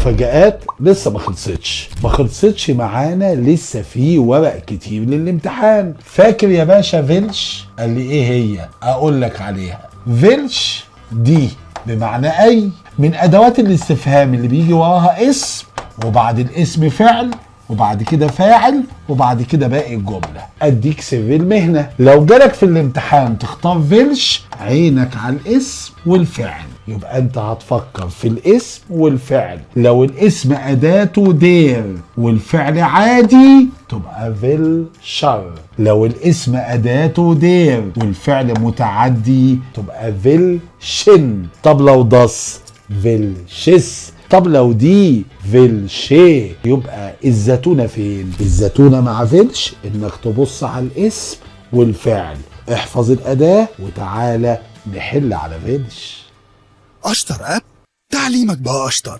المفاجآت لسه ما خلصتش، ما خلصتش معانا، لسه في ورق كتير للامتحان. فاكر يا باشا welch؟ قال لي ايه هي؟ اقول لك عليها. welch دي بمعنى اي، من ادوات الاستفهام اللي بيجي وراها اسم، وبعد الاسم فعل، وبعد كده فاعل، وبعد كده باقي الجملة. اديك سر المهنة، لو جالك في الامتحان تختار welch، عينك على الاسم والفعل، يبقى انت هتفكر في الاسم والفعل. لو الاسم اداته der والفعل عادي تبقى welcher، لو الاسم اداته der والفعل متعدي تبقى welchen. طب لو das welches، طب لو die welche. يبقى الزتونة فين؟ الزتونة مع welch انك تبص على الاسم والفعل. احفظ الأداة وتعالى نحل على welch. أشطر app، تعليمك بقى أشطر.